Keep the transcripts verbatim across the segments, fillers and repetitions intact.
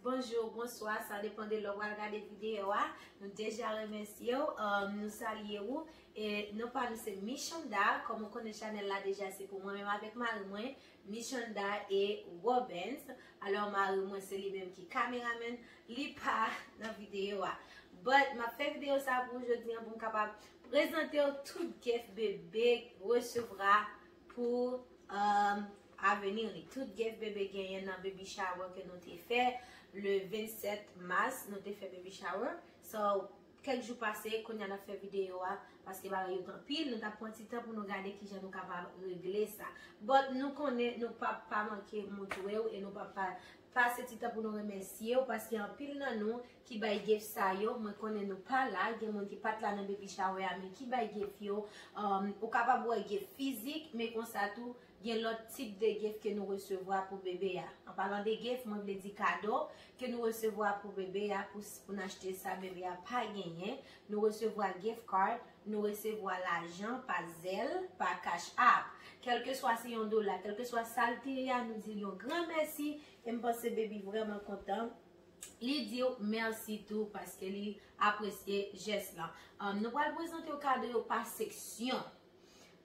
Bonjou, bonswa, sa depann de lè w pral gade videyo a. Nou deja remèsye w, um, nou salye w. E non pa nou se Michanda, kòm ou konnen chanèl la deja se pou mwen menm avèk mari mwen, Michanda e Robens. Alò mari mwen se li menm ki kameraman, li pa nan videyo a. But m ap fè videyo sa pou jodi an pou m kapab prezante w tout gift bebe resevwa pou um, avenir li. Tout gift bebe genyen nan baby shower ke nou te fè le vennsèt mas, nou te fè baby shower. So, kèk jou pase, kounye a n ap fè videyo a, paske bagay yo t anpil, nou t ap pran ti tan pou nou gade kijan nou kapab regle sa. But nou konnen nou p ap pa manke montre w e nou p ap pa pase ti tan pou nou remèsye w, paske anpil nan nou ki bay gift sa yo, mwen konnen nou pa la, gen moun ki pa t la nan baby shower a, men ki bay gift yo. Um, ou kapab wè gift fizik, men konsa tou, gen lòt tip de gift ke nou resevwa pou bebe a. An palan de gift, mwen vle di kado ke nou resevwa pou bebe a, pou, pou n achte sa bebe a pa genyen. Nou resevwa gift card, nou resevwa lajan pa Zelle, pa Cash App. Kèlkeswa se yon dola, kèlkeswa sa l te ye a, nou di l yon gran mèsi. E m panse baby vrèman kontan. Li di w mèsi tou paske li apresye jès lan. Um, nou pral prezante w kado yo pa seksyon.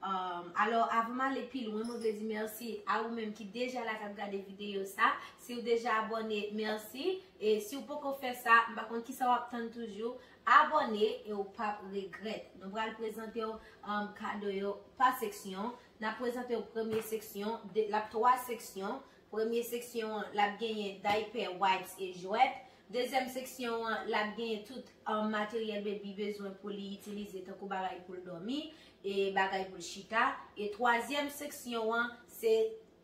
Um, alò, avan m ale pi lwen, mwen vle di mèsi a ou menm ki deja la k ap gade videyo sa. Si w deja abòne, mèsi. E si w poko fè sa, m pa konn kisa w ap tann toujou. Abòne e w p ap regrèt. Nou pral prezante w, um, kado yo pa seksyon. N ap prezante w premye seksyon, de, l ap twa seksyon. Premye seksyon an, l ap genyen daypè, wipes e jwèt. Dezyèm seksyon an, l ap genyen tout, um, materyèl baby bezwen pou li itilize, tankou bagay pou l dòmi e bagay pou l chita. E twazyèm seksyon an, se,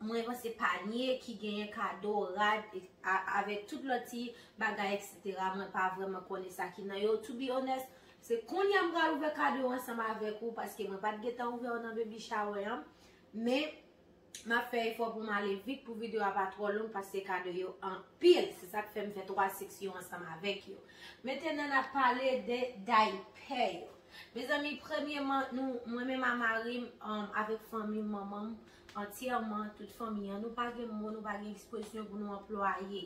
mwen panse, panye ki genyen kado, rad, e, a, avèk tout lòt ti bagay, etsetera. Mwen pa vrèman konnen sa ki nan yo. To be honest, se kounye a m pral ouvè kado yo ansanm avèk ou, paske mwen pa t gentan ouvè yo nan baby shower an. Men, m ap fè efò pou m ale vit pou videyo a pa twò long paske kado yo anpil. Se sa k fè m fè twa seksyon ansanm avèk yo. Mentenan, n ap pale de daypè yo. Mezanmi, premyeman, nou, mwen menm a mari m, um, avèk fanmi m, manman m, antyèman, tout fanmi an, nou pa gen mo, nou pa gen ekspresyon pou nou anplwaye.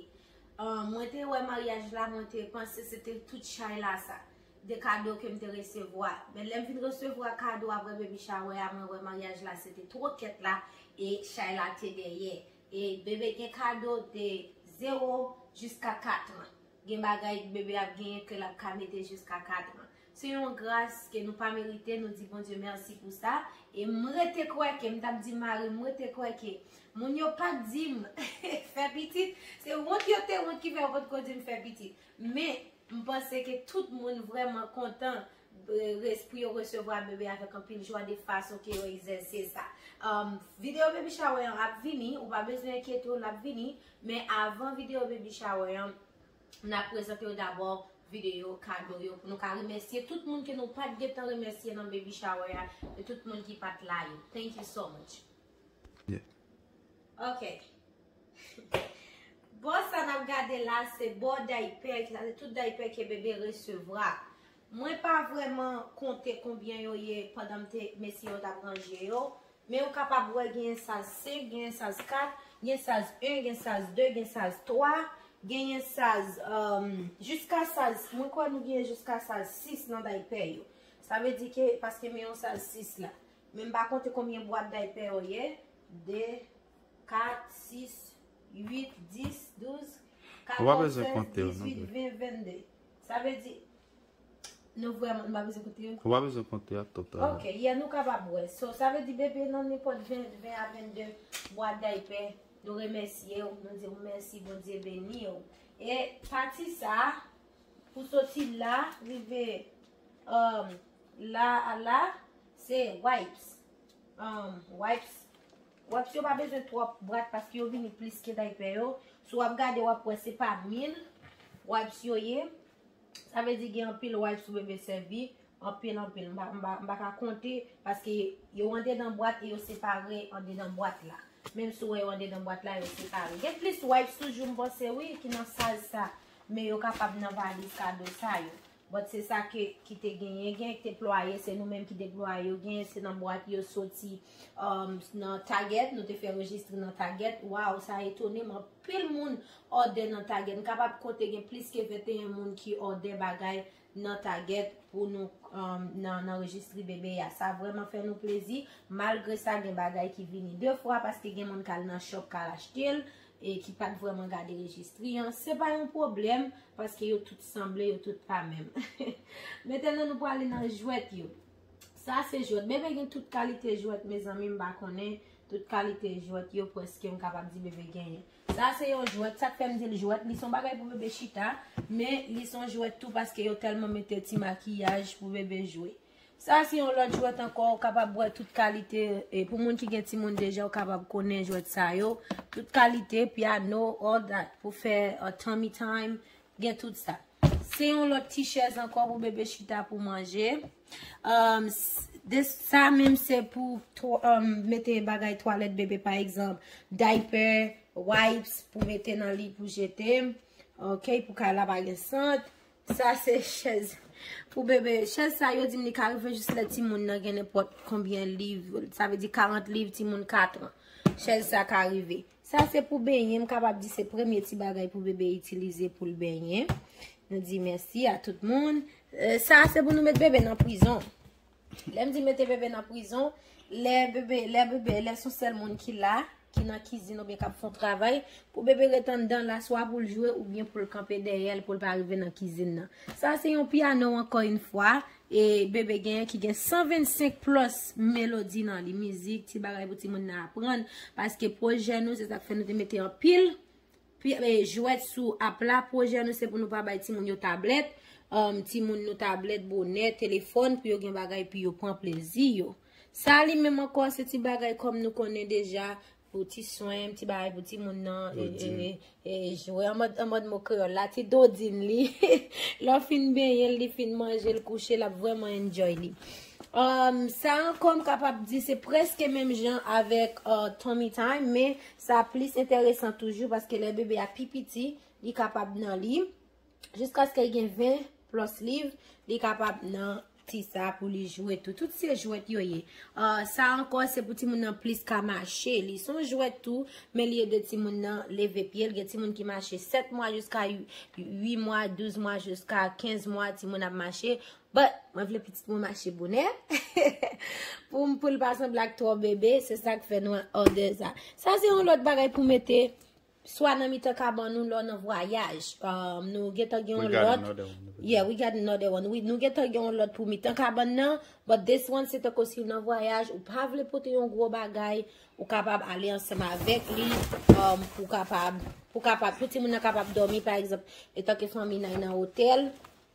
Um, mwen te wè maryaj la, mwen te panse se te tout chay la sa. De kado ke m te resevwa. Men lè m fin resevwa kado apre baby shower a, mwen wè maryaj la se te twokèt la e chay la te dèyè. E bebe gen kado de zewo jiska kat an. Gen bagay bebe ap genyen ke l ap ka mete jiska kat an. Se yon gras ke nou pa merite, nou di Bondye mèsi pou sa. E m rete kwè ke, m t ap di mari m, m rete kwè ke moun yo pa t di m fè pitit, se wont yo te wont ki fè yo potko di m fè pitit. Men, m panse ke tout moun vrèman kontan, e, res-, pou yo resevwa bebe avèk anpil jwa de fason ke yo egzèse sa. Um, videyo baby shower an ap vini, ou pa bezwen enkyete w, l ap vini, men avan videyo baby shower an, n ap prezante yo dabò videyo kado yo, pou nou ka remèsye tout moun ke nou pa t gentan remèsye nan baby shower a, e tout moun ki pa t la yo. Thank you so much. Yeah. Ok. Bon, sa n ap gade la, se bò daypè, sa se tout daypè ke bebe resevwa. Mwen pa vrèman konte konbyen yo ye pandan m te, mesye yo t ap ranje yo. Men ou kapab wè genyen saz senk, genyen saz kat, gen saz en, gen saz de, gen saz twa, genyen saz, um, jiska saz, mwen kwè nou genyen jiska saz sis nan daypè yo. Sa vle di ke, paske men yon saz sis la. Men m pa konte konbyen bwat daypè yo ye. De, kat, sis, uit, dis, douz, katòz, sèz, dizuit, ven, vennde. Sa vle di, nou vrèman, nou pa bezwen konte yo? Ou pa bezwen konte a total. Ok, yeah, nou kapab wè. So, sa vle di bebe nan nenpòt ven, ven a vennde bwat daypè, nou remèsye w, nou di w mèsi, Bondye beni w. E pati sa, pou soti la, rive, um, la a la, se wipes. Um, wipes. Wipes yo pa bezwen twòp bwat paske yo vini plis ke daypè yo. Si w ap gade, w ap wè se pa mil wipes yo ye. Sa vle di gen anpil wipes pou bebe sèvi. Anpil, anpil. M pa, m pa, m pa ka konte paske yo andedan bwat e yo separe andedan bwat la. Menm si w wè yo andedan bwat la, yo separe. Gen plis wipes toujou, m panse, wi, ki nan saz sa. Men yo kapab nan valiz kado sa yo. But se sa ke, ki te genyen. Gen ki te plwaye, se nou menm ki deplwaye yo. Gen se nan bwat yo soti, um, nan Target, nou te fè rejistre nan Target. Waw, sa etone m. Anpil moun òdè nan Target. M kapab konte gen plis ke venteyen moun ki òdè bagay nan Target pou nou, um, nan, nan rejistre bebe a. Sa vrèman fè nou plezi. Malgre sa, gen bagay ki vini de fwa paske gen moun k al nan shop k al achte l e ki pa t vrèman gade rejistri an. Se pa yon pwoblèm paske yo tout sanble, yo tout pa menm. Mentnan, nou prale nan jwèt yo. Sa se jwèt. Bebe gen tout kalite jwèt, mezanmi, m pa konnen. Tout kalite jwèt yo, prèske, m kapab di bebe genyen. Sa se yon jwèt. Sa k fè m di l jwèt, li se yon bagay pou bebe chita, men li se yon jwèt tou paske yo tèlman mete ti makiyaj pou bebe jwe. Sa se yon lòt jwèt ankò, ou kapab wè tout kalite, e pou moun ki gen timoun deja, ou kapab konnen jwèt sa yo. Tout kalite, piano, all that, pou fè, uh, tummy time, gen tout sa. Se yon lòt ti chèz ankò pou bebe chita pou manje. Um, s- de, sa menm se pou twa- um, mete bagay twalèt bebe, pa egzanp, diaper, wipes, pou mete nan li pou jete. Ok, pou kay la pa gen sant. Sa se chèz pou bebe. Chèz sa yo di m li ka rive jis lè timoun nan gen nenpòt konbyen liv. Sa vle di karant liv, timoun katran. Chèz sa ka rive. Sa se pou benyen, m kapab di se premye ti bagay pou bebe itilize pou l benyen. Nou di mèsi a tout moun. Eh, sa se pou nou met bebe nan prizon. Lè m di mete bebe nan prizon, lè bebe, lè bebe, lè se yon sèl moun ki la, ki nan kizin oubyen k ap fè yon travay, pou bebe ret anndan la, swa pou l jwe oubyen pou l kanpe dèyè l, pou l pa rive nan kizin nan. Sa se yon pyano ankò yon fwa, e bebe genyen ki gen san vennsenk plus melodi nan li, mizik, ti bagay pou timoun nan aprann, paske pwojè nou, se sa k fè nou te mete anpil pi- e, jwèt sou app la. Pwojè nou se pou nou pa bay timoun yo tablèt. Um, timoun nou tablèt, bonè, telefòn pou yo gen bagay pou yo pran plezi yo. Sa li menm ankò se ti bagay kòm nou konnen deja pou ti swen, ti bagay pou timoun nan, e, e, e, e, jwe an mòd, an mòd mo kreyòl la, ti dodin li. Lè w fin benyen l, li fin manje l, kouche, l ap vrèman enjoy li. Um, sa ankò m kapab di se prèske menm jan avèk, uh, Tummy Time, men sa plis enteresan toujou paske lè bebe a pi piti, li kapab nan li. Jiskaske l gen ven plus liv, li kapab nan ti sa pou li jwe tou. Tout se jwèt yo ye. Uh, sa ankò se pou timoun nan plis ka mache. Li se yon jwèt tou, men li ede timoun nan leve pye l. Gen timoun ki mache sèt mwa jiska uit mwa, douz mwa jiska kenz mwa, timoun ap mache. But, mwen vle pitit mwen mache bonè. Pou m, pou l pa sanble ak twò bebe, se sa k fè nou òdè sa. Sa se yon lòt bagay pou mete swa nan mitan kabann nou lè w nan vwayaj. Um, nou gentan gen yon lòt. Yeah, we got another one. Wi, nou gentan gen yon lòt pou mitan kabann nan. But this one, se tankou si w nan vwayaj, ou pa vle pote yon gwo bagay, ou kapab ale ansanm avèk li, um, pou kapab, pou kapab, pou timoun nan kapab dòmi, pa egzanp, etanke fanmi nan nan otèl.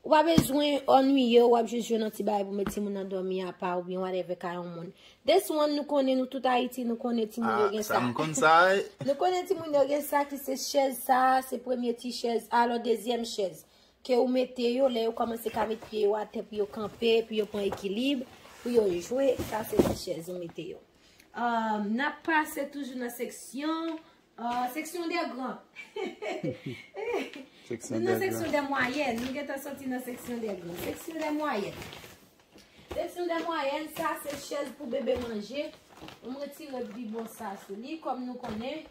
Ou pa bezwen annuiye w, w ap jis jwenn yon ti bagay pou met timoun nan dòmi apa oubyen whatever ka yon moun. This one, nou konnen, nou tout Ayiti, nou konnen timoun yo gen sa. Nou konnen timoun yo gen sa ki se chèz sa, se premye ti chèz, alò dezyèm chèz. Ke ou mete yo, lè yo kòmanse ka met pye yo atè pou yo kanpe, pou yo pran ekilib, pou yo jwe, sa se ti chèz ou mete yo. Um, n ap pase toujou nan seksyon, uh, seksyon dè gran. Nou nan seksyon dè mwayèn. Nou gentan soti nan seksyon dè gran. Seksyon dè mwayèn. Seksyon dè mwayèn, sa se chèz pou bebe manje. M retire bibon sa sou li. Kòm nou konnen,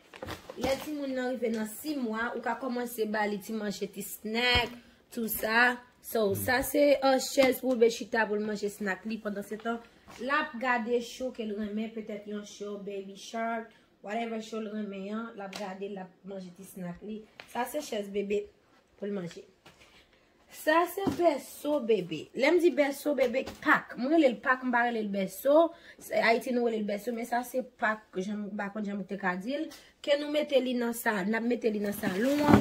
lè timoun nan rive nan sis mwa, ou ka kòmanse ba li ti manje, ti snack, tou sa. So, sa se, uh, chèz pou bebe chita pou l manje snack li. Pandan se tan, l ap gade show ke l renmen, petèt yon show, Baby Shark, whatever show l renmen an, l ap gade, l ap manje ti snack li. Sa se chèz bebe pou l manje. Sa se bèso bebe. Lè m di bèso bebe, pak. Mwen rele l pak, m pa rele l bèso. Se- Ayiti nou rele l bèso, men sa se pak, jan m pa konn jan m te ka di l. Ke nou mete li nan sa, n ap mete li nan salon an.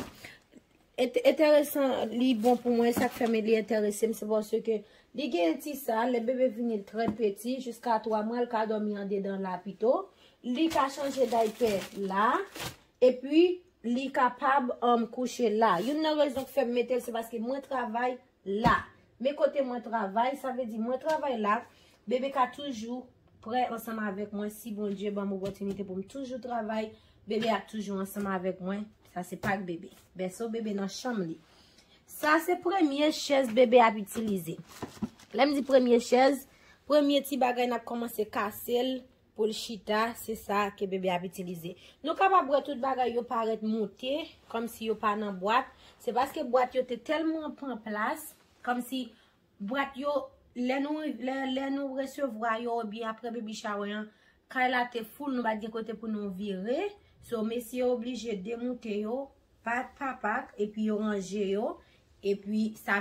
Ent- enteresan, li bon pou mwen, sa k fè m li enterese m, se paske li gen ti sa, lè bebe vini l trè peti, jiska twa mwa, l ka dòmi andedan la pito. Li ka chanje daypè la, epi li kapab, um, kouche la. Youn nan rezon k fè m mete l, se paske mwen travay la. Men kote mwen travay, sa vle di mwen travay la, bebe ka toujou prè ansanm avèk mwen. Si Bondye ban m opòtinite pou m toujou travay, bebe ap toujou ansanm avèk mwen. Sa se pak bebe. Bèso bebe nan chanm li. Sa se premye chèz bebe ap itilize. Lè m di premye chèz, premye ti bagay n ap kòmanse kase l pou l chita, se sa ke bebe ap itilize. Nou kapab wè tout bagay yo parèt moute, kòmsi yo pa nan bwat. Se paske bwat yo te tèlman pran plas, kòmsi bwat yo, lè nou, lè, lè nou resevwa yo, oubyen apre baby shower an, kay la te full, nou pa t gen kote pou nou vire. So, mesye oblije demoute yo, pak pa pak, epi yo ranje yo, epi sa